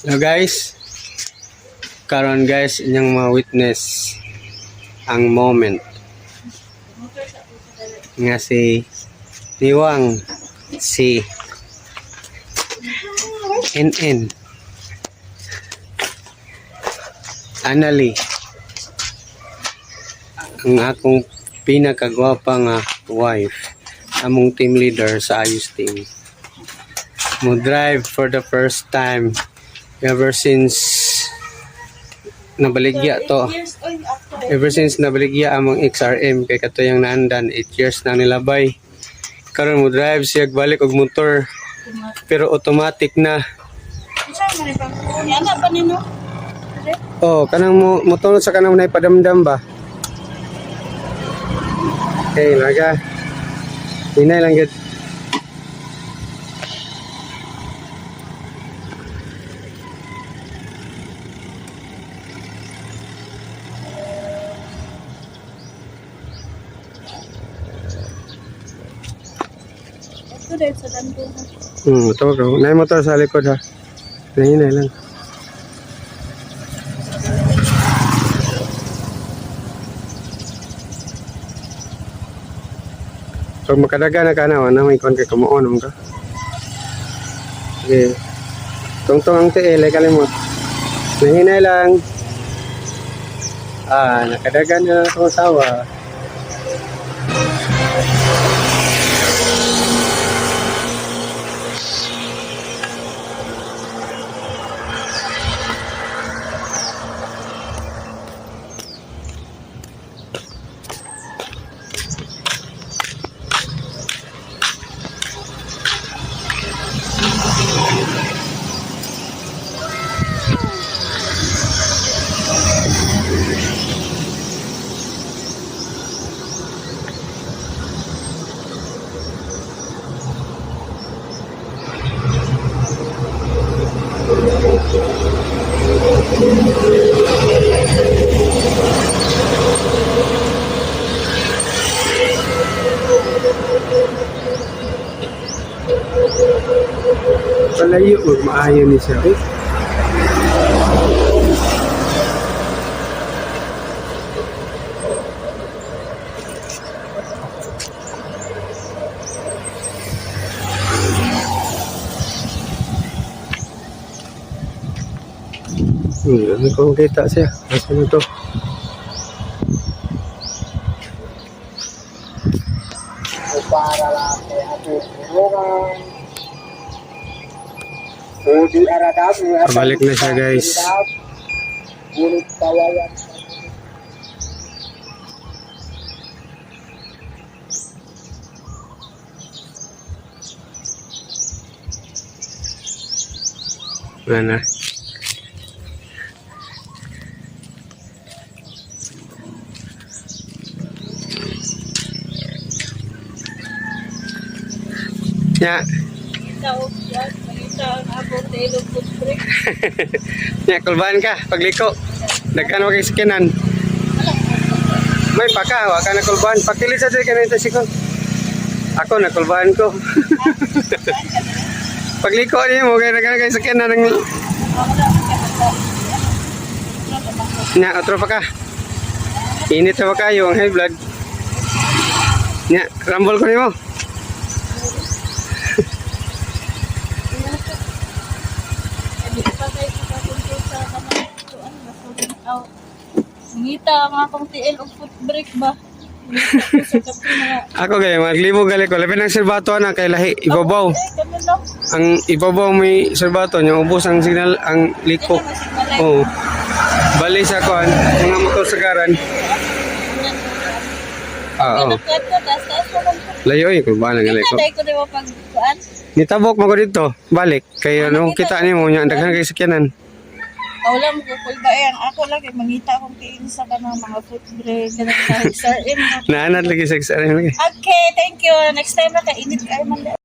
Hello guys. Karon guys, inyong mga witness ang moment nga si Niwang, si NN Anali, ang akong pinakagwapa nga wife, among team leader sa Ayos Team, mo drive for the first time ever since nabaligya to. Years, oy, after. Ever since nabaligya among XRM kay katuyang naandan, 8 years na nilabay. Karon mo drive siya balik og motor pero automatic na. Unsa man ni pa? Ni ana pa nino? Oh, kanang mo motor sa kanang nay padamdam ba? Okay, laga. Hinay lang gid. Ito dahil sa dando. Motor ko. Nay motor sa likod ha. Hinay lang. Pag makadaga na ka na, wala may kon kay kumuon mo ka. Okay. Tungtong ang tiil, ay kalimot. Nahinay lang. Ah, nakadaga na akong asawa. Palayo, og maayo ni siya. Eh. Ano ko kita siya? Asa na to? Para lang kay ating tulungan. Udi aradam, Pabalik na siya, guys. Ngunit kawayan. Wala na. Nya, Kita og yan, mangita ang akong tailor foot brake. nya kulbaan ka pagliko. Daghan wa kay sakinan. May paka wa ka na kulbaan. Pakili sa diri kanang tasikon. Ako na kulbaan ko. Pagliko niyo mo kay daghan kay sakinan ang Nya, otro pa ka. Init na ba kayo ang high blood? Nya, rumble ko nimo. Hindi pa tayo makakontrol sa kanang tuan ba so aw. Mangita ang akong tiil og foot brake ba. Mangita ko sa kape nga. Ako gay maglibo gali ko. Labi ng serbato na kay lahi ibabaw. Eh, ganun lang. Ang ibabaw may serbato nya ubos ang signal ang liko. Oo. Bali sa kuan, mga motor sagaran. Ah, oo. Ganun ko, taas taas ko lang. Layo eh, kung ba nang Kita liko. dahil ko di ba pag kuan? Nitabok mo ko dito, balik. Kay ano, kita nimo nya daghan kay sakyanan. Ah, wala mo kukulba eh. Ang ako lang kay mangita akong tiil sa kanang mga foot brake kanang sa XRM. Naanad lagi sa XRM lagi. Okay, thank you. Next time na kainit kayo man.